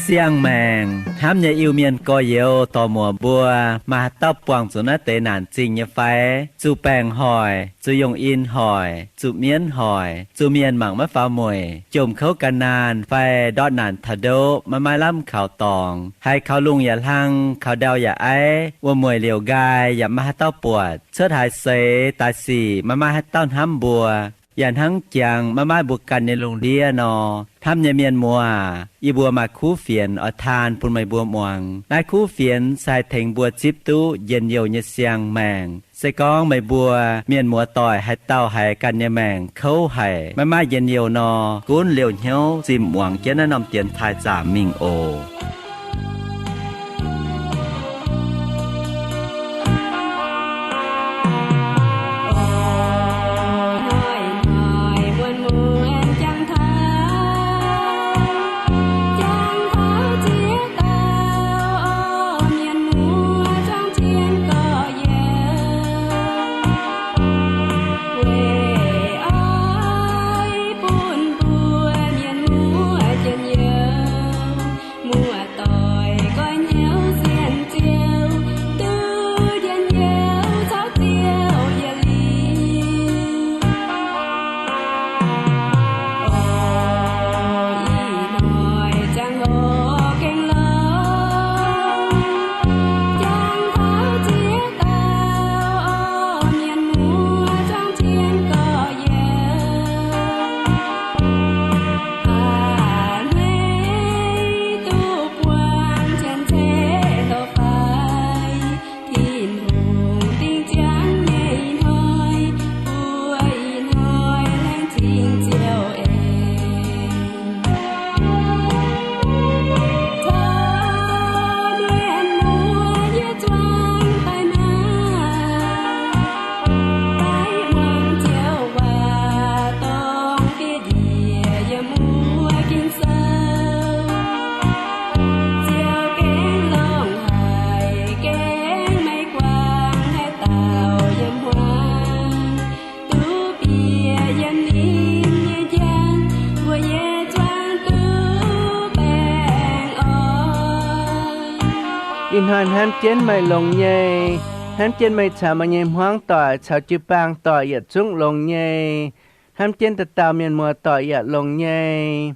Siang-maengc hnamv nyei Iu-Mienh gorx-youz dorc muoc mbuo, maaih haaix dauh buangh zuqc naaiv deix naanc zingh nyei fai? Zuqc baengc hoic, zuqc yungh in hoic, zuqc mienv hoic, zuqc mienh mangc maiv faaux mueic, jomc kouv gan naanh fai ndortv naanc taux ndoqv maiv maaih lamh kaux dorngx, haiz kaux lungh yaac hlang, kaux ndau yaac aiv, wuom-mueic liouc nqaai yaac maiv maaih haaix dauh buatc, cuotv haaix seix daaih sic maiv maaih haaix dauh hnamv mbuo, yaac hnangv jangx maiv maaih mbuo ganh nyei lungh ndiev nor. Hnamv nyei mienh muoz aac, yie mbuo maaih kuv fienx oix taan bun meih mbuo muangx. Naaiv kuv fienx se haih tengx mbuo zipv duqv njien-youh nyei siang-maengc. Se gorngv meih mbuo mienh muoz-doic haaix dauh haiz ganh nyei maengc kouv haic, maiv maaih njien-youh nor, gunv liouh hnyouv zinh muangx jienv naaiv norm dienx taaih zaamc mingh oc. Muoz-doic nqoi hnyouv sienh ziouc duqv njien-youh caux Ziouv yietc liuz. Ih hnoi ziangh hoc gengh lorz, jangx taux ziex dauh mienh muoz zuangx cien gorx-youz. A'hneiv duqv buangh cien-ceqv doqc faix, Tin-Hungh dingh ziangx nyei hnoi, mbuo ih hnoi laengz zingh Ziouv eix. Caux mienh muoz yie zuangx daaih maah, daaih muangx Ziouv waac dongh fiev njiec yiem wuov Ging-Sou. Ziouv gengh longc haic, gengh maiv guangc haaix dauh yiem hmuangx. Duqv bieqc yiem ninh nyei njang, mbuo yie zuangx duqv baengh orn. Ih hnoi hnamv jienv meih longx nyei, hnamv jienv meih caux meih nyei hmuangv doic caux jiu-baang doic yietc zungv longx nyei, hnamv jienv dauh dauh mienh muoz-doic yaac longx nyei.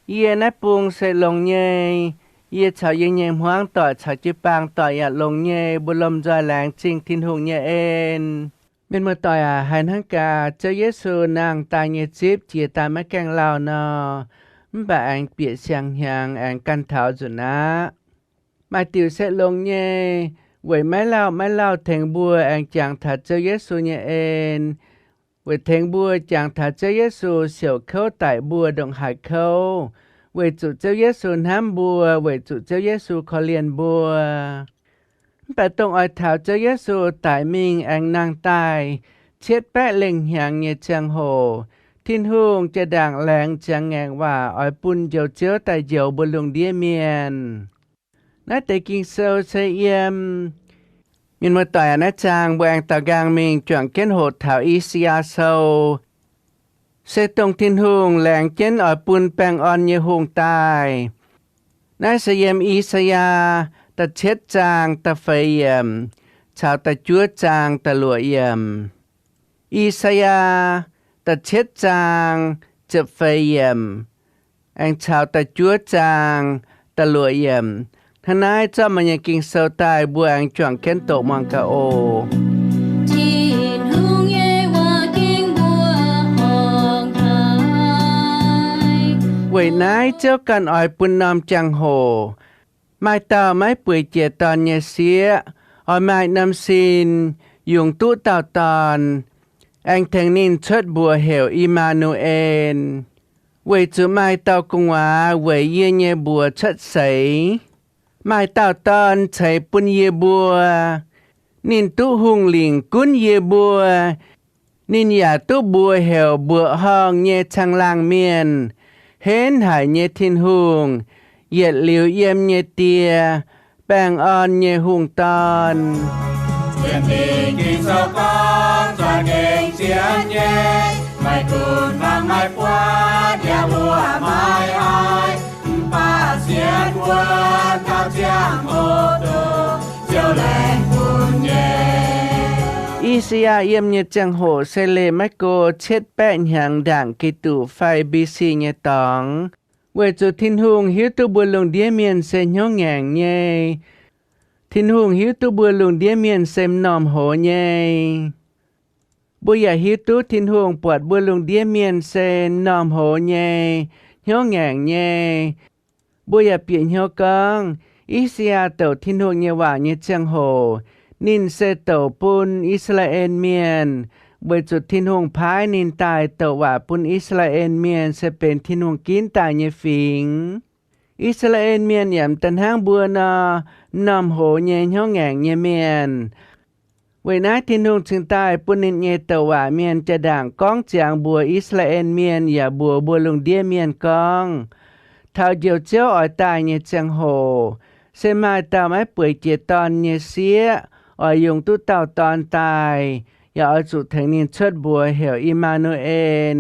Yie naaiv bung se longx nyei. Yie caux yie nyei hmuangv doic caux jiu-baang doic yaac longx nyei. Mbuo lomh nzoih laengz zingh Tin-Hungh nyei en. Mienh muoz-doic aac, haiz hnangv gaax Ziouv Yesu nangh daaih nyei zipv jiex daaih maiv gaengh lauh nor, mv baac aengx bieqc siang-hnyangx aengx ganh taux nzunc aqv. Maaih diuc se longx nyei, weic maiv lauh maiv lauh tengx mbuo aengx jangx taux Ziouv Yesu nyei en, weic tengx mbuo jangx taux Ziouv Yesu siouc kouv daic mbuo ndongc haaix kouv, weic zuqc Ziouv Yesu hnamv mbuo, weic zuqc Ziouv Yesu korv-lienh mbuo. Mv baac dongh oix taux Ziouv Yesu daic mingh aengx nangh daaih cietv baeqv lengh hnyangx nyei ziangh hoc, Tin-Hungh jaa-ndaangc laengz ziangx ngaengc waac oix bun Njoux Ziouv daaih njoux mbuo lungh ndiev mienh. Naaiv deix Ging-Sou se yiem Mienh muoz-doic aac, naaiv zaang mbuo aengx daaux nqaang mingh juangc jienv hoqc taux I^saa^yaa Sou, se dongh Tin-Hungh laengz jienv oix bun baengh orn nyei hungh daaih. Naaiv se yiem I^saa^yaa da'cietv zaang da'feix yiemc caux da'juov zaang da'luoqc yiemc. I^saa^yaa da'cietv zaang ziepc feix yiemc aengx caux da'juov zaang da'luoqc yiemc. Hnangv naaiv zorqv meih nyei Ging-Sou daaih, mbuo aengx juangc jienv doqc muangx gaax oc. Tin-Hungh nyei waac ging mbuo horngc haic. Weic naaiv Ziouv ganh oix bun norm jangx-hoc maaih dauh maiv bueix jiex dorn nyei sieqv, oix maaih norm sin yungz duqv dauh dorn, aengx tengx ninh cuotv mbuox heuc I^maa^nu^en, weic zuqc maaih dauh gu'nguaaz weic yie nyei mbuox cuotv seix. Maaih dauh dorn ceix bun yie mbuo. Ninh duqv hungh lingc gunv yie mbuo. Ninh yaac duqv mbuox heuc Mbuoqc Horngh nyei Caangh Laangh Mienh. Henv haic nyei Tin-Hungh, yietc liuz yiem nyei Die, baengh orn nyei Hungh Dorn. Sienx Lingh Ging-Sou gorngv, za'gengh sienx nyei, maiv gunv fangx maiv buatc, yaac mbuoqc maiv haiz, mv baac sienx wuov taux ziangh hoc dongh Ziouv laengz bun nyei. I^saa^yaa yiem nyei ziangh hoc se leih maiv go cietv baeqv hnyangx ndaangc Giduc fai B C nyei dorngx. Weic zuqc Tin-Hungh hiuv duqv mbuo lungh ndiev mienh se hnyouv ngaengc nyei. Tin-Hungh hiuv duqv mbuo lungh ndiev mienh se m'normh hoz nyei. Mbuo yaac hiuv duqv Tin-Hungh buatc mbuo lungh ndiev mienh se m'normh hoz nyei, hnyouv ngaengc nyei. Mbuo yaac bieqc hnyouv gorngv, I^saa^yaa douc Tin-Hungh nyei waac nyei ziangh hoc, ninh se douc bun I^saa^laa^en Mienh, weic zuqc Tin-Hungh paaiv ninh daaih douc waac bun I^saa^laa^en Mienh se benx Tin-Hungh ginv daaih nyei fingx. I^saa^laa^en Mienh yaac m'daaih hnangv mbuo nor, m'normh hoz nyei, hnyouv ngaengc nyei mienh. Weic naaiv Tin-Hungh cingx daaih bun ninh nyei douc waac mienh jaa-ndaangc gorngv ziangx mbuox I^saa^laa^en Mienh yaac mbuox mbuo lungh ndiev mienh gorngv, taux Njoux Ziouv oix daaih nyei ziangh hoc, se maaih dauh maiv bueix jiex dorn nyei sieqv oix yungz duqv dauh dorn daaih, yaac oix zuqc tengx ninh cuotv mbuox heuc I^maa^nu^en.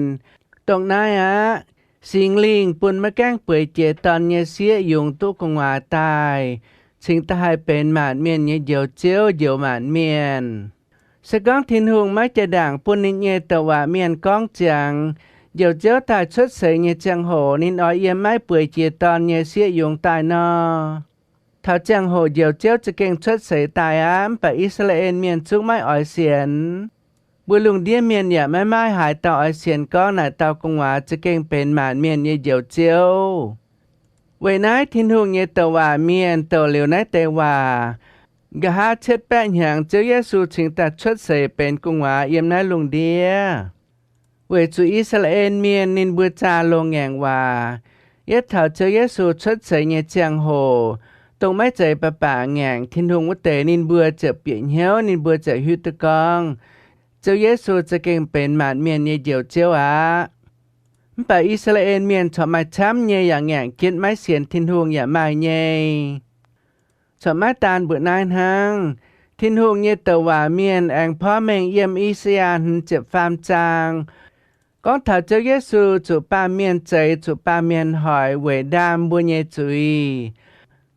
Dongh naaiv aqv, Singx Lingh bun maiv gaengh bueix jiex dorn nyei sieqv yungz duqv gu'nguaaz daaih, cingx daaih haih benx maanc mienh nyei Njoux Ziouv, njoux maanc mienh. Se gorngv Tin-Hungh maiv jaa-ndaangc bun ninh nyei douc waac mienh gorngv ziangx Njoux Ziouv daaih cuotv seix nyei ziangh hoc ninh oix yiem maiv bueix jiex dorn nyei sieqv yungz daaih nor, taux ziangh hoc Njoux Ziouv za'gengh cuotv seix daaih aqv. Mv baac I^saa^laa^en Mienh zungv maiv oix sienx. Mbuo lungh ndiev mienh yaac maiv maaih haaix dauh oix sienx gorngv naaic dauh gu'nguaaz za'gengh benx maanc mienh nyei Njoux Ziouv. Weic naaiv Tin-Hungh nyei douc waac mienh douc liuz naaiv deix waac, nqa'haav cietv baeqv hnyangx Ziouv Yesu cingx daaih cuotv seix benx gu'nguaaz yiem naaiv lungh ndiev. Weic zuqc I^saa^laa^en Mienh ninh mbuo zaah loz-ngaengc waac, yietv taux Ziouv Yesu cuotv seix nyei ziangh hoc, dongh maiv zeiz baac baac ngaengc Tin-Hungh wuov deix, ninh mbuo ziouc bieqc hnyouv, ninh mbuo ziouc hiuv duqv gorngv, Ziouv Yesu za'gengh benx maanc mienh nyei Njoux Ziouv aqv. Mv baac I^saa^laa^en Mienh corc maaih camv nyei yaac ngaengc jienv maiv sienx Tin-Hungh yaac maaih nyei. Corc maiv daan mbuoqc naaiv hnangv, Tin-Hungh nyei douc waac mienh aengx porv mengh yiem I^saa^yaa hmz ziepc faam zaang gorngv taux Ziouv Yesu zuqc baamh mienh zeix, zuqc baamh mienh hoic weic ndaam mbuo nyei zuiz.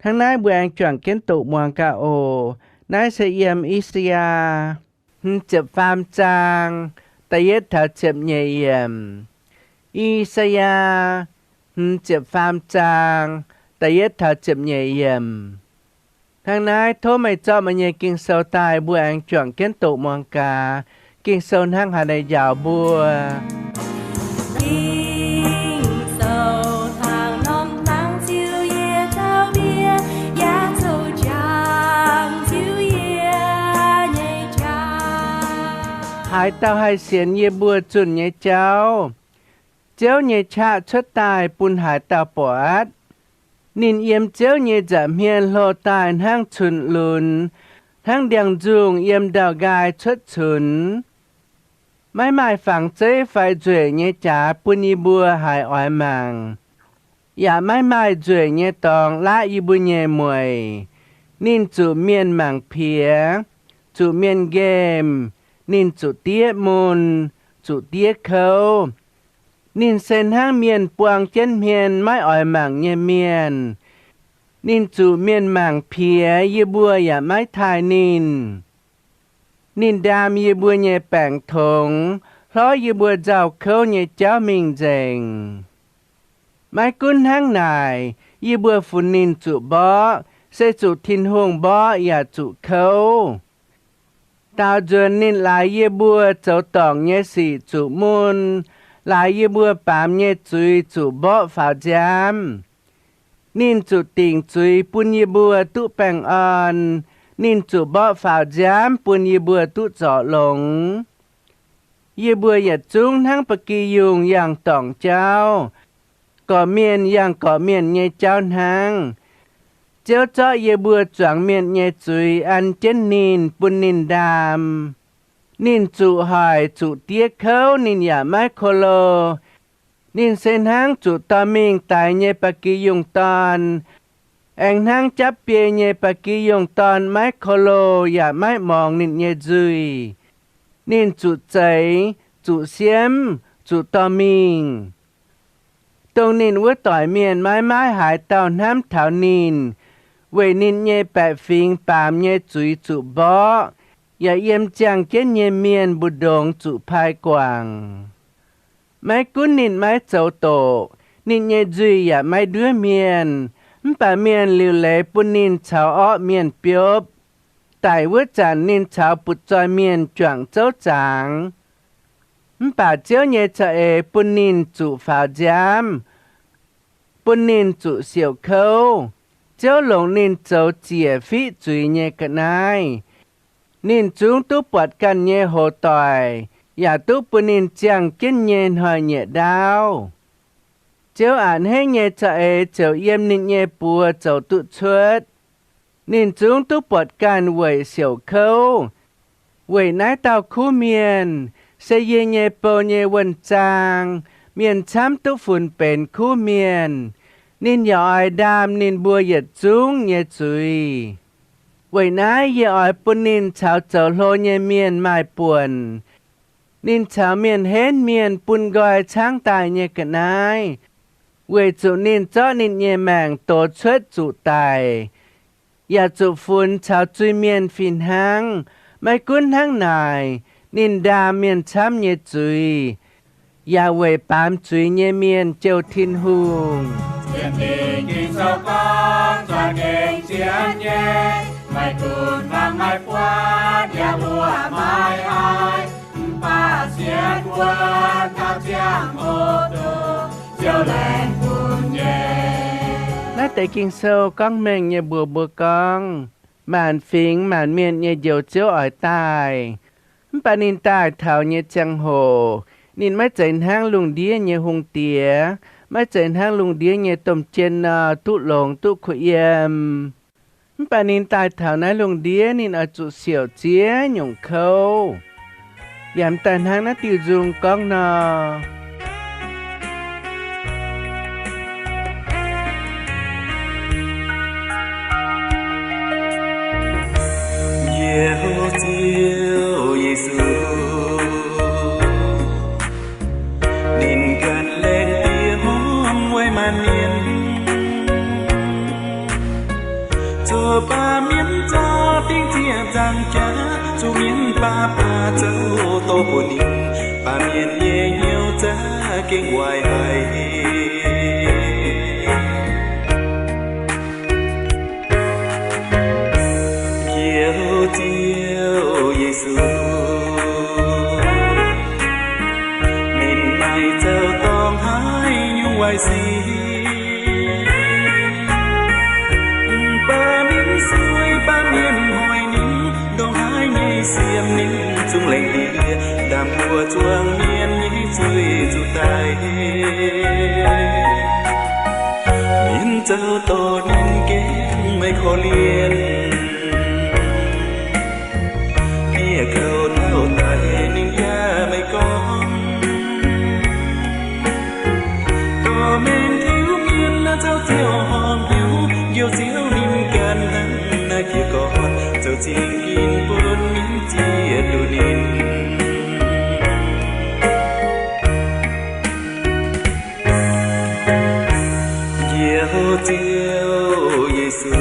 Hnangv naaiv mbuo aengx juangc jienv doqc muangx gaax oc. Naaiv se yiem I^saa^yaa hmz ziepc faam zaang da'yietv taux ziepc nyeic yiemc. I^saa^yaa hmz ziepc faam zaang da'yietv taux ziepc nyeic yiemc. Hnangv naaiv tov meih zorqv meih nyei Ging-Sou daaih, mbuo aengx juangc jienv doqc muangx gaax. Ging-Sou hnangv haaix nor njaaux mbuo. Ging-Sou hnangv norm hnangv Ziouv yie dauh ndie, yaac zoux jangx Ziouv yie nyei jauv. Haaix dauh haih sienx yie mbuo zunh nyei jauv? Ziouv nyei qaqv cuotv daaih bun haaix dauh buatc? Ninh yiem Ziouv nyei nza'hmien hlo daaih hnangv cunx lunx, hnangv ndiangx-nzungh yiem ndau-nqaai cuotv cunx. Maiv maaih fangx zeiv fai nzueic nyei jaax bun yie mbuo haih oix mangc, yaac maiv maaih nzueic nyei dorngx laqv yie mbuo nyei mueic. Ninh zuqc mienh mangc piex, zuqc mienh nqemh. Ninh zuqc diev mun, zuqc diev kouv. Ninh se hnangv mienh buang jienv hmien maiv oix mangc nyei mienh. Ninh zuqc mienh mangc piex, yie mbuo yaac maiv taaih ninh. Ninh ndaam yie mbuo nyei baengc tongx, hlorv yie mbuo nzauh kouv nyei jauv mingh nzengc. Maiv gunv hnangv naaic, yie mbuo funx ninh zuqc mborqv, se zuqc Tin-Hungh mborqv yaac zuqc kouv. Daaux nzuonx ninh laaix yie mbuo zoux dorngc nyei sic zuqc mun, laaix yie mbuo baamz nyei zuiz zuqc mborqv faaux nziaamv. Ninh zuqc dingc zuiz bun yie mbuo duqv baengh orn. Ninh zuqc mborqv faaux nziaamv bun yie mbuo duqv zorc longx. Yie mbuo yietc zungv hnangv ba'gi yungh yangh dorngc jauv, gorqv-mienh yangh gorqv-mienh nyei jauv hnangv. Ziouv zorqv yie mbuo zuangx mienh nyei zuiz an jienv ninh, bun ninh ndaam. Ninh zuqc hoic, zuqc diev kouv, ninh yaac maiv ko lo. Ninh se hnangv zuqc dorh mingh daix nyei ba'gi yungh dorn, aengx hnangv japv biei nyei ba'gi yungh dorn maiv ko lo yaac maiv morngx ninh nyei nzuih. Ninh zuqc zeix, zuqc siemv, zuqc dorh mingh, dongh ninh wuov doic mienh maiv maaih haaix dauh hnamv taux ninh, weic ninh nyei baeqc fingx baamz nyei zuiz zuqc mborqv, yaac yiem ziangh jienv nyei mienh mbu'ndongx zuqc pai guangc. Maiv gunv ninh maiv zoux doqc, ninh nyei nzuih yaac maiv nduov mienh, mv baac mienh liuc leiz bun ninh caux orqv mienh biopv. Daic wuov zanc ninh caux butv-zoih mienh juangc zouv zaangx. Mv baac Ziouv nyei za'eix bun ninh zuqc faaux nziaamv, bun ninh zuqc siouc kouv. Ziouv longc ninh zoux ziec fiqv zuiz nyei ga'naaiv. Ninh zungv duqv buatc ganh nyei hoz doic, yaac duqv bun ninh ziangh jienv nyei hnoi-nyieqc ndaauv. Ziouv a'hneiv nyei za'eix ziouc yiem ninh nyei buoz zoux duqv cuotv. Ninh zungv duqv buatc ganh weic siouc kouv. Weic naaiv dauh kuv mienh, se yie nyei bou nyei wuonh zaang, mienh camv duqv funx benx kuv mienh. Ninh yaac oix ndaam ninh mbuo yietc zungv nyei zuiz. Weic naaiv yie oix bun ninh caux zoux hlo nyei mienh maaih buonc. Ninh caux mienh henv mienh bun nqoi caangv daaih nyei ga'naaiv, weic zuqc ninh zorqv ninh nyei maengc dox cuotv zuqc daic, yaac zuqc funx caux zuiz-mienh fih hnangv. Maiv gunv hnangv naaic, ninh ndaam mienh camv nyei zuiz, yaac weic baamz zuiz nyei mienh jouh Tin-Hungh. Naaiv deix Ging-Sou gorngv mengh nyei mbuox mbuo gorngv, maanc fingx maanc mienh nyei Njoux Ziouv oix daaih. Mv baac ninh daaih taux nyei ziangh hoc, ninh maiv zeiz hnangv lungh ndiev nyei hungh diex, maiv zeiz hnangv lungh ndiev nyei domh jien nor, duqv longx duqv kuh yiem. Mv baac ninh daaih taux naaiv lungh ndiev, ninh oix zuqc siouc ziex nyungc kouv, yaac daaih hnangv naaiv diuh nzung gorngv nor. Njoux Ziouv Yesu, ninh ganh laengz diex hmuangv weic maanc mienh, zoux baamh mienh zorqv dingc ziec nzaangc jaax, zuqc mienh baav baav zoux doz bun ninh, baamh mienh nyei hnyouv za'gengh waaic haic. Njoux Ziouv Yesu, ninh maaih zoux dorngx haaix nyungc waaic sic, mv baac ninh sueih baamh mienh hoic ninh, ndongc haaix nyei siemv ninh zungv laengz diex, ndaam mbuo zuangx mienh nyei zuiz zuqc daic. Mienh zoux doz ninh gengh maiv korv-lienh, dieh kouv taux daic ninh yaac maiv gorngv. Gorqv-mengh tiuv mienh zoux ziouc horpc hnyouv, Njoux Ziouv ninh ganh hnangv naaiv jiez gorn, zoux zingh ginv bun mienh ziex duqv ninh. Njoux Ziouv Yesu,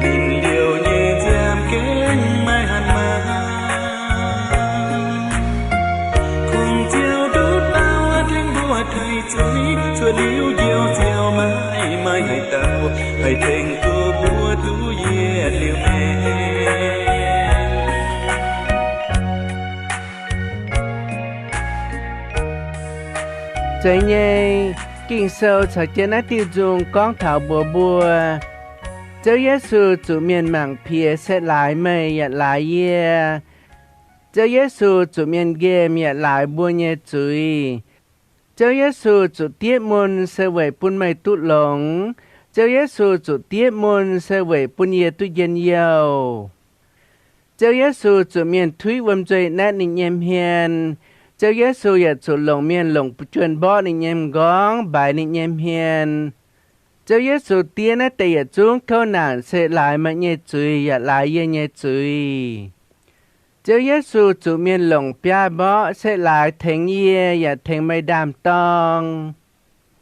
ninh liouh nyei nziaamv gengh maiv hanc maah. Kungx Ziouv nduqc dauh tengx mbuo taaih zuiz, cuotv liuz Njoux Ziouv maiv maaih haaix dauh haih tengx duqv mbuo duqv yietc liuz maengc. Zeiz nyei, Ging-Sou caux jienv naaiv diuh nzung gorngv taux mbuox mbuo, Ziouv Yesu zuqc mienh mangc piex se laaix meih yaac laaix yie. Ziouv Yesu zuqc mienh nqemh yaac laaix mbuo nyei zuiz. Ziouv Yesu zuqc diev mun se weic bun meih duqv longx. Ziouv Yesu zuqc diev mun se weic bun yie duqv njien-youh. Ziouv Yesu zuqc mienh tuiv wuom nzuih naetv ninh nyei hmien. Ziouv Yesu yaac zuqc longc mienh longc fu'juonh mborqv ninh nyei m'nqorngv, mbaix ninh nyei hmien. Ziouv Yesu diev naaiv deix yietc zungv kouv naanc se laaix meih nyei zuiz yaac laaix yie nyei zuiz. Ziouv Yesu zuqc mienh longc biaav mborqv se laaix tengx yie yaac tengx meih ndaam-dorng.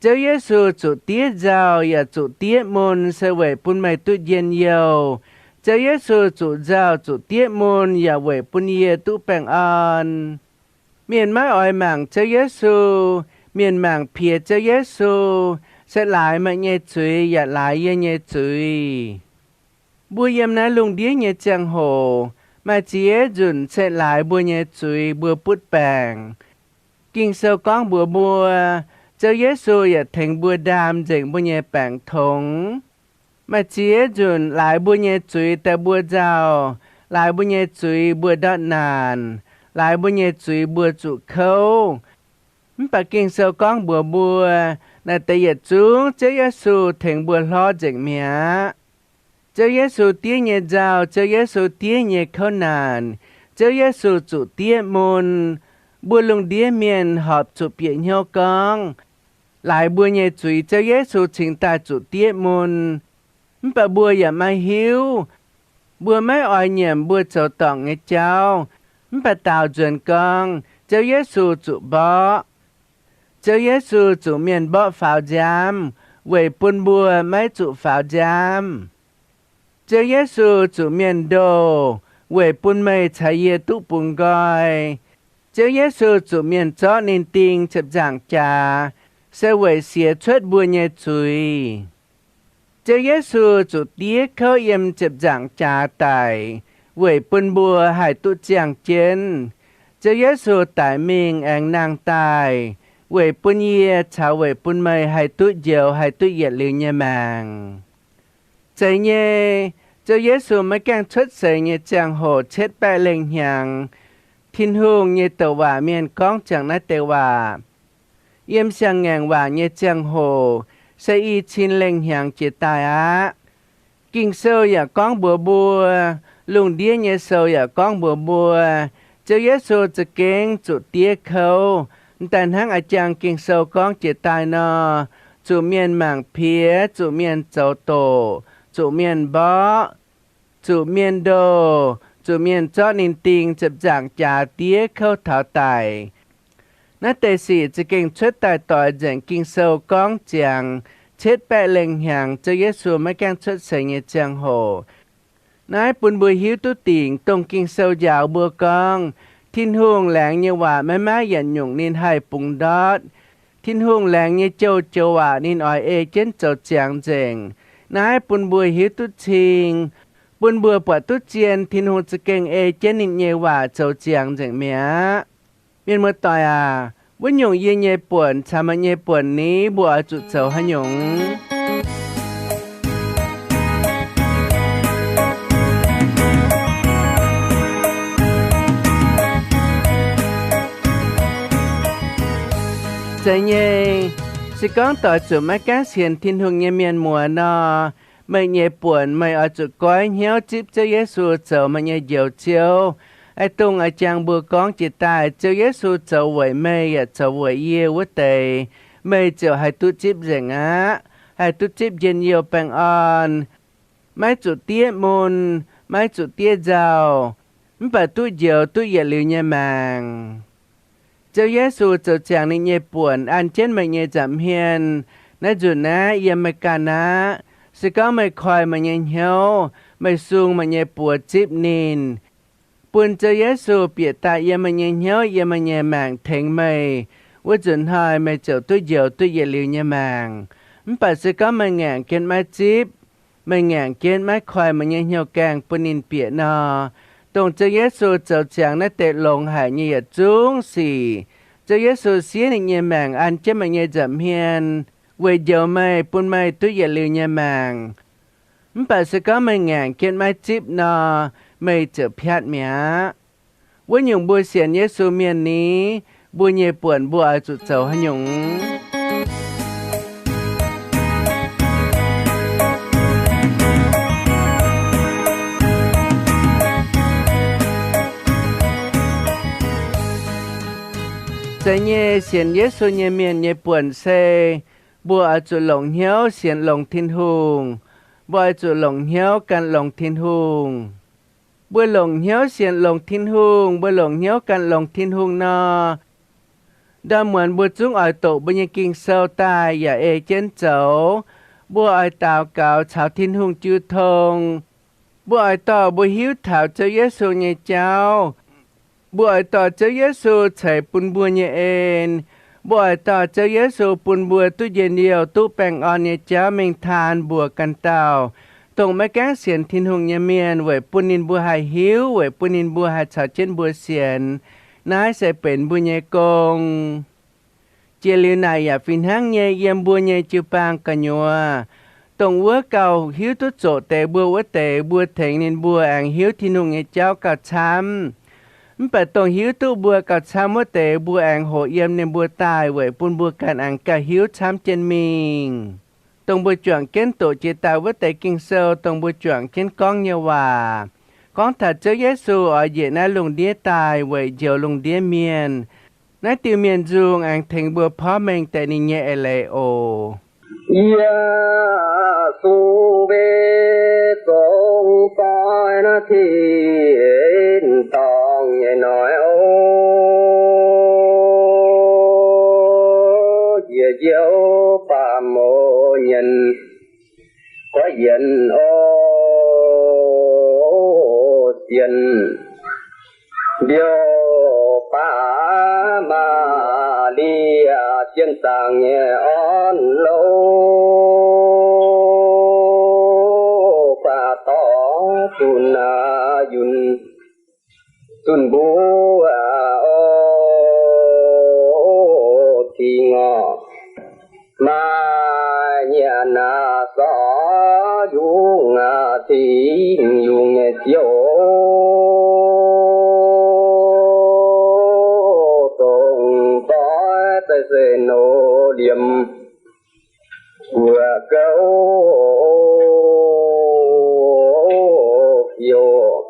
Ziouv Yesu zuqc diev nzauh yaac zuqc diev mun se weic bun meih duqv njien-youh. Ziouv Yesu zuqc nzauh zuqc diev mun yaac weic bun yie duqv baengh orn. Mienh maiv oix mangc Ziouv Yesu, mienh mangc piex Ziouv Yesu, se laaix meih nyei zuiz yaac laaix yie nyei zuiz. Mbuo yiem naaiv lungh ndiev nyei ziangh hoc, maaih ziex nzunc se laaix mbuo nyei zuiz mbuo butv baengc. Ging-Sou gorngv mbuox mbuo, Ziouv Yesu yaac tengx mbuo ndaam nzengc mbuo nyei baengc tongx. Maaih ziex nzunc laaix mbuo nyei zuiz daaih mbuo nzauh, laaix mbuo nyei zuiz mbuo ndortv naanc, laaix mbuo nyei zuiz mbuo zuqc kouv. Mv baac Ging-Sou gorngv mbuox mbuo, naaiv deix yietc zungv Ziouv Yesu tengx mbuo hlorv nzengc mi'aqv. Ziouv Yesu diev nyei nzauh, Ziouv Yesu diev nyei kouv naanc, Ziouv Yesu zuqc diev mun. Mbuo lungh ndiev mienh horpc zuqc bieqc hnyouv gorngv, laaix mbuo nyei zuiz Ziouv Yesu cingx daaih zuqc diev mun. Mv baac mbuo yaac maiv hiuv. Mbuo maiv oix nyiemc mbuo zoux dorngc nyei jauv, mv baac daaux nzuonx gorngv Ziouv Yesu zuqc mborqv. Ziouv Yesu zuqc mienh mborqv faaux nziaamv weic bun mbuo maiv zuqc faaux nziaamv. Ziouv Yesu zuqc mienh ndoh weic bun meih caux yie duqv bungx nqoi. Ziouv Yesu zuqc mienh zorqv ninh ding ziepc nzaangc jaax se weic siez cuotv mbuo nyei zuiz. Ziouv Yesu zuqc diev kouv yiem ziepc nzaangc jaax daic weic bun mbuo haih duqv ziangh jienv. Ziouv Yesu daic mingh aengx nangh daaih weic bun yie caux weic bun meih haih duqv njoux, haih duqv yietc liuz nyei maengc. Zeiz nyei, Ziouv Yesu maiv gaengh cuotv seix nyei ziangh hoc cietv baeqv lengh hnyangx, Tin-Hungh nyei douc waac mienh gorngv ziangx naaiv deix waac. Yiem siang-ngaengc waac nyei ziangh hoc se i cin lengh hnyangx jiex daaih aqv. Ging-Sou yaac gorngv mbuox mbuo, lungh ndiev nyei sou yaac gorngv mbuox mbuo, Ziouv Yesu za'gengh zuqc diev kouv, m'daaih hnangv a'jang Ging-Sou gorngv jiex daaih nor, zuqc mienh mangc piex, zuqc mienh zoux doqc, zuqc mienh mborqv, zuqc mienh ndoh, zuqc mienh zorqv ninh ding ziepc nzaangc jaax diev kouv taux daic. Naaiv deix sic za'gengh cuotv daaih doix nzengc Ging-Sou gorngv ziangx cietv baeqv lengh hnyangx Ziouv Yesu maiv gaengh cuotv seix nyei ziangh hoc. Naaiv bun mbuo hiuv duqv dingc dongh Ging-Sou njaaux mbuo gorngv, Tin-Hungh laengz nyei waac maiv maaih yietc nyungc ninh haih bungx ndortv. Tin-Hungh laengz nyei joux-joux waac ninh oix ei jienv zoux ziangx nzengc. Naaiv bun mbuo hiuv duqv cing, bun mbuo buatc duqv zien Tin-Hungh za'gengh ei jienv ninh nyei waac zoux ziangx nzengc mi'aqv. Mienh muoz-doic aac, wuov nyungc yie nyei buonc caux meih nyei buonc ni, mbuo oix zuqc zoux haaix nyungc? Zeiz nyei, se gorngv doix zuqc maiv gaengh sienx Tin-Hungh nyei mienh muoz nor, meih nyei buonc meih oix zuqc goiv hnyouv zipv Ziouv Yesu zoux meih nyei Njoux Ziouv. Aa, dongh a'jang mbuo gorngv jiex daaih Ziouv Yesu zoux weic meih yaac zoux weic yie wuov deix, meih ziouc haih duqv zipv nzengc aqv. Haih duqv zipv njien-youh baengh orn, maiv zuqc diev mun, maiv zuqc diev nzauh, mv baac duqv njoux duqv yietc liuz nyei maengc. Ziouv Yesu zoux ziangx ninh nyei buonc an jienv meih nyei nza'hmien. Naaiv nzunc naaiv yiem meih ganh aqv. Se gorngv meih koi meih nyei hnyouv, meih sung meih nyei buoz zipv ninh, bun Ziouv Yesu bieqc daaih yiem meih nyei hnyouv, yiem meih nyei maengc tengx meih, wuov nzunc hnoi meih ziouc duqv njoux duqv yietc liuz nyei maengc. Mv baac se gorngv meih ngaengc jienv maiv zipv, meih ngaengc jienv maiv koi meih nyei hnyouv gaengh bun ninh bieqc nor, dongh Ziouv Yesu zoux ziangx naaiv deix longx haic nyei yietc zungv sic, Ziouv Yesu siev ninh nyei maengc an jienv meih nyei nza'hmien weic njoux meih, bun meih duqv yietc liuz nyei maengc. Mv baac se gorngv meih ngaengc jienv maiv zipv nor, meih ziouc piatv mi'aqv. Wuov nyungc mbuo sienx Yesu mienh ni, mbuo nyei buonc mbuo oix zuqc zoux haaix nyungc? Deix nyei sienx Yesu nyei mienh nyei buonc se mbuo oix zuqc longc hnyouv sienx longx Tin-Hungh. Mbuo oix zuqc longc hnyouv gan longx Tin-Hungh. Mbuo longc hnyouv sienx longx Tin-Hungh, mbuo longc hnyouv gan longx Tin-Hungh nor, ndorm muonz mbuo zungv oix doqc mbuo nyei Ging-Sou daaih yaac ei jienv zoux. Mbuo oix daux gaux caux Tin-Hungh jiu tong. Mbuo oix dorh mbuo hiuv taux Ziouv Yesu nyei jauv. Mbuo oix dorh Ziouv Yesu ceix bun mbuo nyei en. Mbuo oix dorh Ziouv Yesu bun mbuo duqv njien-youh, duqv baengh orn nyei jauv mingh taan mbuox ganh dauh dongh maiv gaengh sienx Tin-Hungh nyei mienh, weic bun ninh mbuo haih hiuv, weic bun ninh mbuo haih caux jienv mbuo sienx. Naaiv se benx mbuo nyei gong. Jiex liuz naaic yaac fih hnangv nyei yiem mbuo nyei jiu-baang gu'nyuoz. Dongh wuov gauh hiuv duqv zoqc deix mbuo wuov deix, mbuo tengx ninh mbuo aengx hiuv Tin-Hungh nyei jauv gauh camv. Mv baac dongh hiuv duqv mbuo gauh camv wuov deix, mbuo aengx hoqc yiem ninh mbuo daaih weic bun mbuo ganh aengx gauh hiuv camv jienv mingh. Dongh mbuo juangc jienv doqc jiex daaih wuov deix Ging-Sou, dongh mbuo juangc jienv gorngv nyei waac, gorngv taux Ziouv Yesu oix njiec naaiv lungh ndiev daaih weic njoux lungh ndiev mienh. Naaiv diuh mienh nzung aengx tengx mbuo porv mengh deix ninh nyei eix leiz oc. Yie sung mbe zong doix naaiv tin-dorngh nyei noic oc. Njiec njoux baamh mouc nyienx goiv yienx oc, sienx mbiouh baav Maa^li^yaa, sien zaangc nyei orn louh, baac dorh zunh aa yunh zunh mbuov oc, cingx orqc. Maaih nyanc aac sorc yungz aac cingx yungz nyei ziouc, dongh doix daaih se noz liemh guoqv gouv fiouv.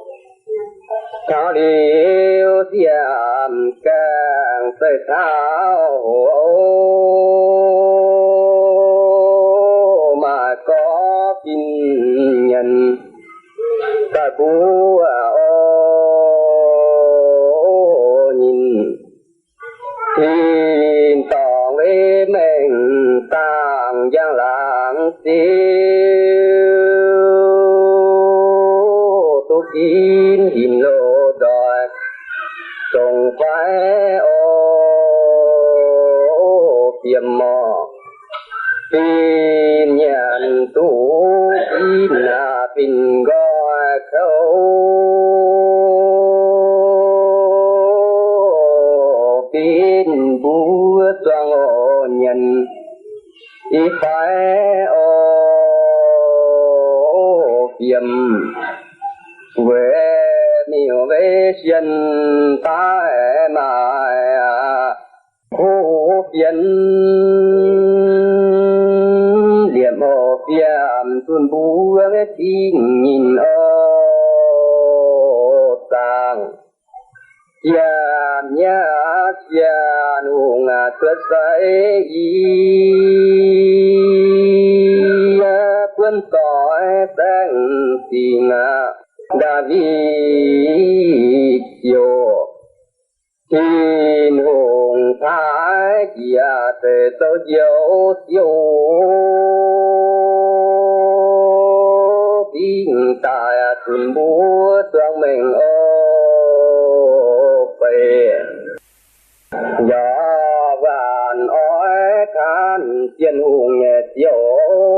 Taux liuz ziepc gaengh se taux hoc, maaih gorx fin nyanc daaih mbuo oc, ninh tin-dorngh mengh dangh njang laangz ziouc duqv ginv hinc loz nzoih zong fai oc, fiem orqc. Fin nyanc duqv ginv aac, fin nqoi kouv, fin mbuo zuangx oc nyanc i fai oc, fiem weic miuc weic sien daaih maaih aqv. Kuv fienx liemh oc, fiem zunh mbuo cingx nyinh oc, zaangc yaac nyaav sienx hungh aac, cuotv seix i buonv doix saengv dingc aac, Ndaawitv Ziouv. Tin-Hungh taaix jiex deix zoux njoux Ziouv, dingc daaih zunh mbuo zuangx mengh oc, beiv njaaux waanc oix kaanv Tin-Hungh nyei Ziouv,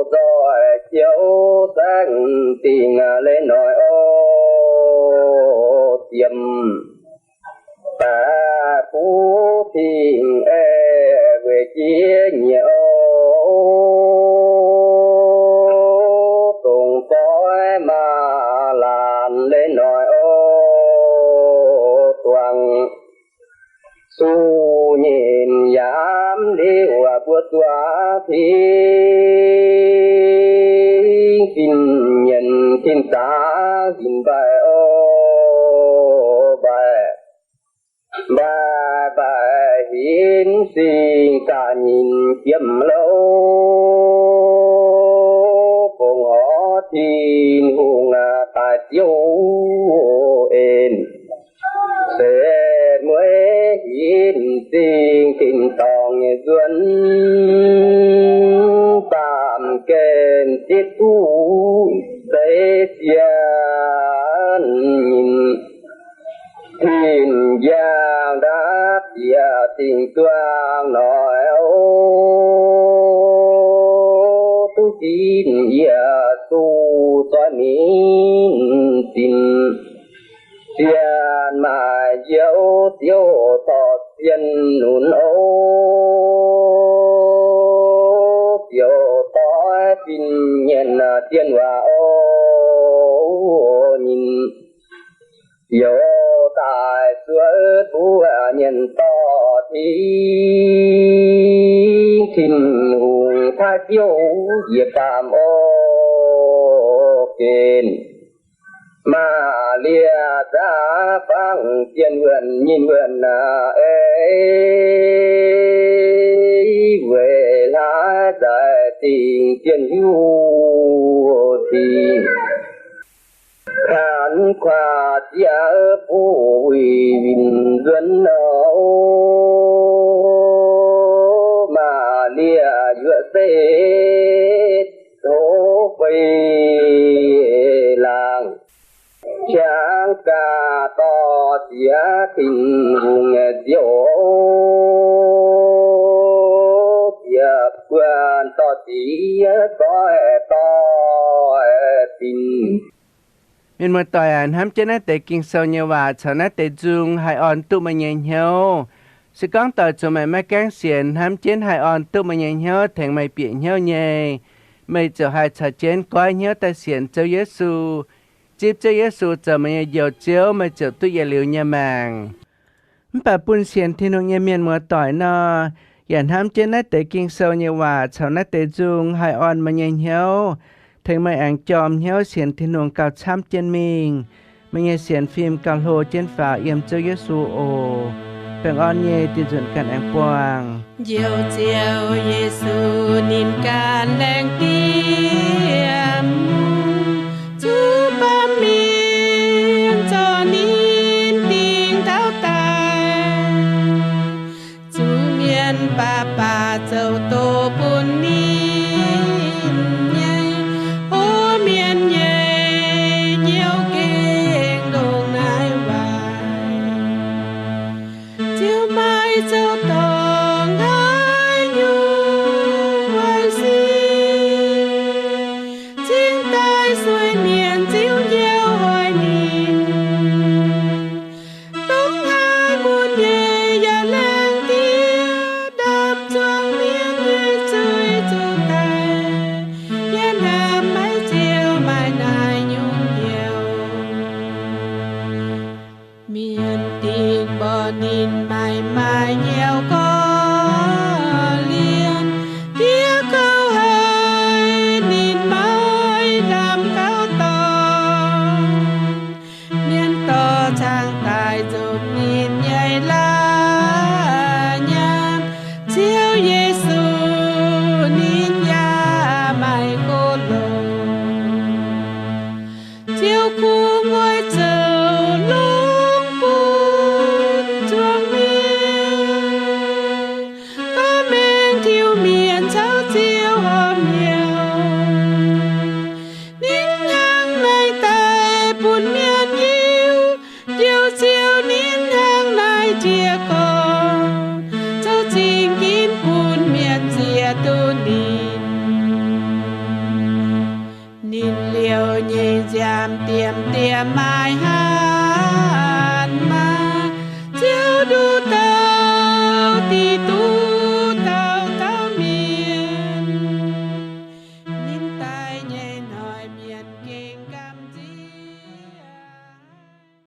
nzoih Ziouv saengv dingc leiz-noic oc, ziemx baeqc buv cingx aeqv, weic jiex nyiec oc, dongh doix maaz laanh leiz-noic oc, duangc suc nyinc yaac liuc mbuo zuangx cingx fin nyienc tin-zangx hinc mbaih oc, mbaih Inv singx daaih nyinc jiemv louh, fongc horc Tin-Hungh daaih ziouv en. Setv mueiz inv singx tin-dorngh nyei nzuonx, baamh gen zitv duqv seix sienx nyinc. Tin-njang ndapv bieqc dingc duang noic, o, duqv ginv Yesu zoih ninh zinh. Sienh maaic njoux Ziouv torqv sienh nunc, o, ziouc doix fin-mienh dien waac, o, ninh ziouc daaih zuov buov mienh dorh Tin, Tin-Hungh taaix Ziouv njiec baamh orn gen. Maaz^lie zaqv fangv zien wuonh nyinh wuonh aac, ei, weic hlaax nzaic dingc zien hiuv zingh, kanx kuaax ziex buov wuic winh nzuonx nor, Maaz^lie Yuoqv Setv tov fei laangh, qangx gaax dorh ziex Tin-Hungh Ziouv, ziepc buonc dorh ziex zoih doix-dinc. Mienh muoz-doic aac, hnamv jienv naaiv deix Ging-Sou nyei waac caux naaiv deix nzung haih orn duqv meih nyei hnyouv. Se gorngv doic zuqc meih maiv gaengh sienx, hnamv jienv haih orn duqv meih nyei hnyouv tengx meih bieqc hnyouv nyei, meih ziouc haih caux jienv goiv hnyouv daaih sienx Ziouv Yesu, zipv Ziouv Yesu zoux meih nyei Njoux Ziouv, meih ziouc duqv yietc liuz nyei maengc. Mv baac bun sienx Tin-Hungh nyei mienh muoz-doic nor, yaac hnamv jienv naaiv deix Ging-Sou nyei waac caux naaiv deix nzung haih orn meih nyei hnyouv, tengx meih aengx jorm hnyouv sienx Tin-Hungh gauh camv jienv mingh. Meih nyei sienx fim gauh hlo jienv faaux yiem Ziouv Yesu oc. Baengh orn nyei, dih nzunc ganh aengx buangh. Njoux Ziouv Yesu ninh ganh laengz diemv, zuqc baamh mienh zorqv ninh dingc taux daic, zuqc mienh baac baac zoux doz bun ninh nyei, o, mienh nyei nyouz gengh ndongc naaiv waaic. Ziouv maiv zoux dorngc haaix nyungc waaic sic, cingx daaih sueih mienc Ziouv Njoux hoic ninh. Dongh haaix mun nyei yaac laengz diemv ndapv zuangx mienh nyei zuiz zoux daic, yaac ndaam maiv Ziouv maaih naaic nyungc njoux. Mienh dingc mborqv ninh maaih maaih nyouz gorx-lienh, diev kouv haic ninh maiv ndaam gauh dorngc. Mienh dorh caangh daaih nzopv ninh nyei la'nyiamv, Ziouv Yesu ninh yaac maaih go longc. Ziouv kungx oix zoux longx bun zuangx mienh, dorh mengh tiuv mienh caux Ziouv horpc hnyouv. Ninh hnangv naaiv daaih bun mienh hiuv, Njoux Ziouv ninh hnangv naaiv jiez gorn, zoux zingh ginv bun mienh ziex duqv ninh. Ninh liouh nyei nziaamv diemv diemv maaih